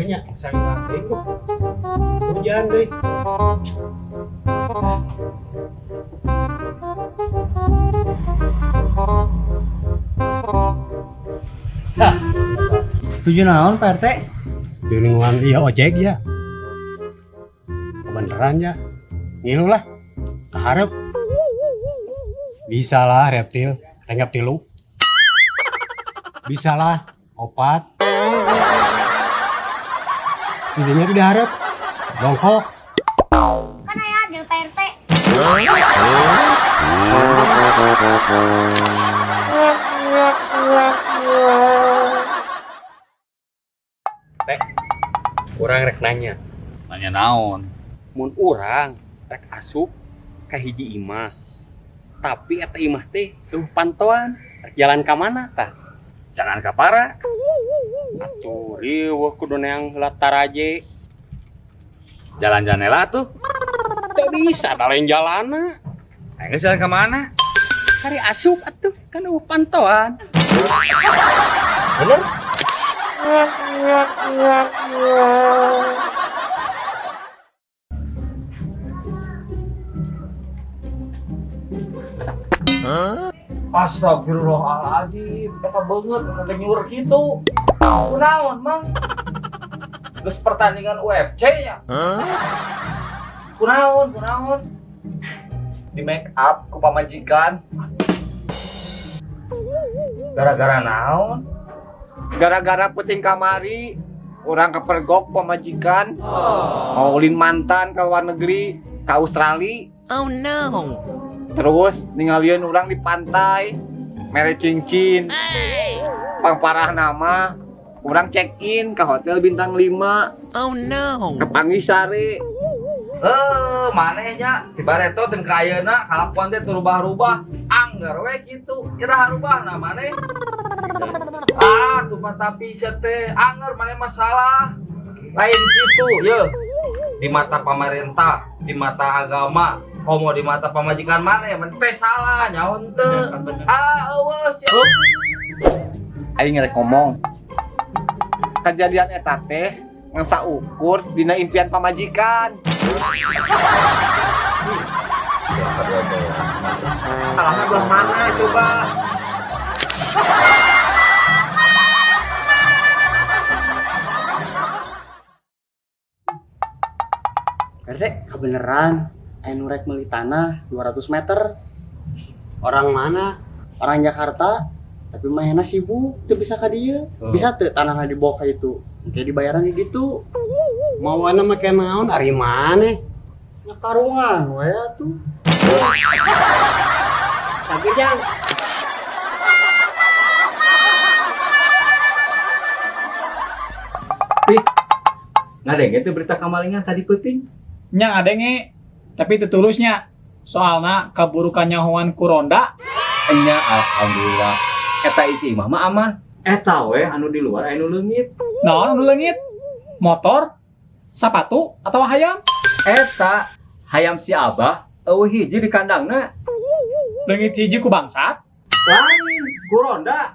Nya sangat teuing hujan deui. Hah, Tujuh naon Pak RT? Di lingkungan iya ojek ya. Kebeneran ya. Ngilu lah. Keharep. Bisa lah reptil, renggap tilu. Bisa lah opat. Intinya tidak harap. Bongkok. Kan aya adil Pak RT. Urang rek nanya. Nanya naon? Mun urang rek asup ka hiji imah. Tapi eta imah teh euweuh pantoan. Rek jalan ka mana tah? Jangan ka para. Atuh riweuh kudu neang heula taraje. Jalan janela tuh. Teu bisa da lain jalana. Ayo jalan ke mana? Kari asup atuh kan euweuh pantoan. Bener? Astagfirullahaladzim, eta banget, kagak nyur gitu. Kunaon, Mang? Geus pertandingan UFC ya? Kunaon, kunaon? Di make up ku pamajikan. Gara-gara naon? Gara-gara puting kamari urang kepergok pamajikan mau ulin mantan ke luar negeri, ke Australia. Oh no. Terus ningalieun urang di pantai mere cincin. Pangparah nama urang check in ke hotel bintang 5. Oh no. Kepanggih sare. Eh, manehnya ti bareto teu ka ayeuna kalakuan teh teu rubah-rubah. Angger we kitu. Iraha rubahna maneh? Ah, tuh mah tapi sia teh angger maneh masalah. Lain kitu, ye. Di mata pamarentah, di mata agama, komo di mata pamajikan maneh, maneh teh salah nyaho henteu. Ah, eueuh sia. Aing rek ngomong. Kejadian eta teh ngan saukur dina impian pamajikan. Salahna belah mana coba? RT, kebeneran aya nu rek meuli tanah 200 meter. Orang mana? Orang Jakarta, tapi manehna sibuk, teu bisa ka dieu. Bisa teu tanahna dibawa ka itu? Engke dibayaran di ditu. Mau ana make naon ari maneh? Nya karungan we atuh. Sabi jang. Ngadenge tuh berita kamalingan tadi peuting. Nya ngadenge, tapi teu tulusnya. Soalna kaburukan nyahoan ku ronda. Enya alhamdulillah. Eta isi imah mah aman. Eta we anu di luar anu leungit. Naon anu leungit? Motor, sepatu, atau hayam? Eta hayam si Abah euweuh hiji di kandangna. Leungit hiji ku bangsat. Lain ku ronda.